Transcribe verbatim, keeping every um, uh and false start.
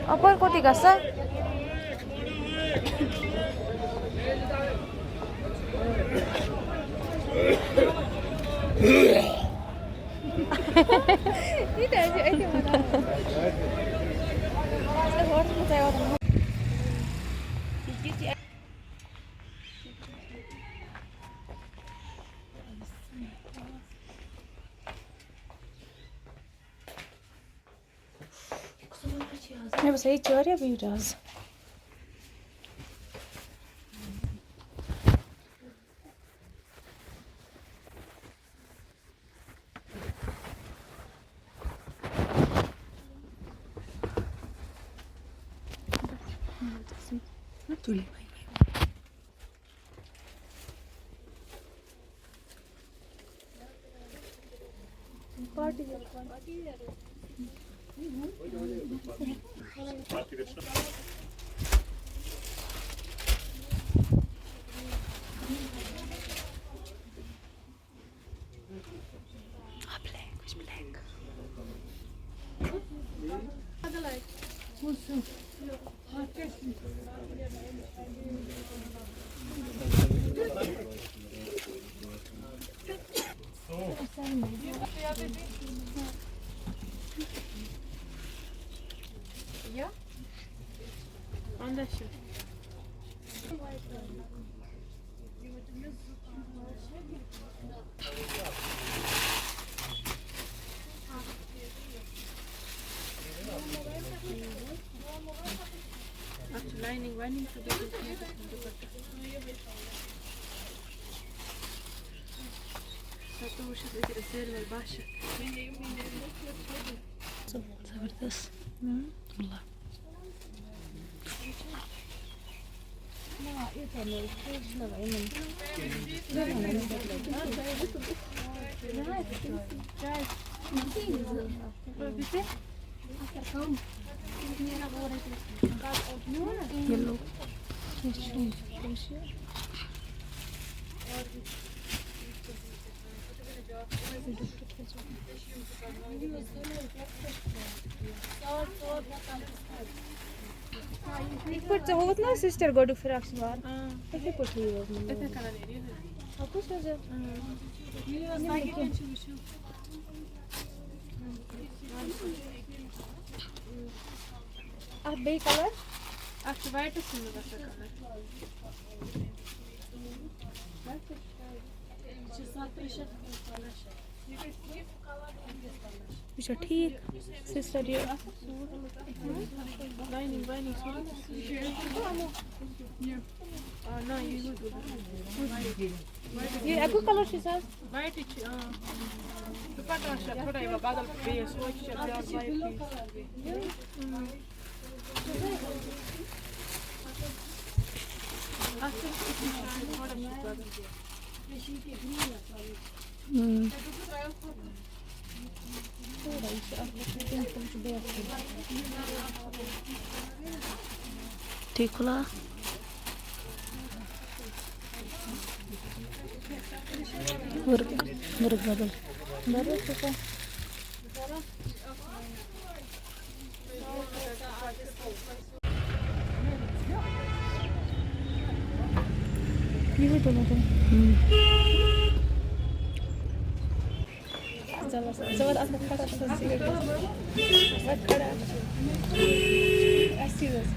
اَپٲرۍ کوٚت یہِ گژھان؟ یہِ تہِ حظ چھِ أتی وَنان۔ ژےٚ ہوٹلَس منٛز ژےٚ واتُن۔ یہِ کِتھ چھِ مےٚ باسان، ییٚتہِ چھِ واریاہ بیٖٹھ آز۔ اَتھ چھِ lining وایِنِنٛگ تہٕ بیٚیہِ چھِ اَتھ دوپٹہٕ۔ سَتووُہ شیٚتھ، أتی ٲسۍ سٲلمَے باہ شیٚتھ۔ زبردست۔ اللہ۔ Yellow. یِتھ پٲٹھۍ ژےٚ ہووُتھ نا سِسٹَر گۄڈٕ فراک شلوار، اۭں۔ تِتھَے پٲٹھۍ ہووُتھ مےٚ۔ تِتھَے کَنَن نیرِ یِہوٚے۔ ہُہ کُس حظ چھُ؟ اۭں۔ یہِ ٲس تۄہہِ کِتھ کٔنۍ چھُ وٕچھُن؟ اَتھ بیٚیہِ colour؟ اَتھ چھُ whiteس منٛز آسان colour۔ یہِ چھُ سترٕہ شیٚتھ۔ یہِ چھا ٹھیٖک؟ سِسٹَر، یہِ lining، lining چھِ۔ آ، نہ، یہِ یہِ اَکُے colour چھُ سُہ حظ؟ Whiteٕے چھُ، آ۔ دُپٹہ چھُ تھوڑا یِوان بدل بیٚیِس، ہُہ چھُ زیادٕ light۔ اَتھ چھُ تھوڑا چھُ بدل۔ اۭں۔ ٹھیٖک کھُلا۔ ؤرٕک، ؤرٕک بدل۔ بدل چھُ سا۔ یِہوٚے تُلُن تُلُن۔ ہُم۔ چلو، ژٕ وَد اَتھ منٛز کھڑا، ژٕ وَد کھڑا۔ اَسہِ یہِ حظ۔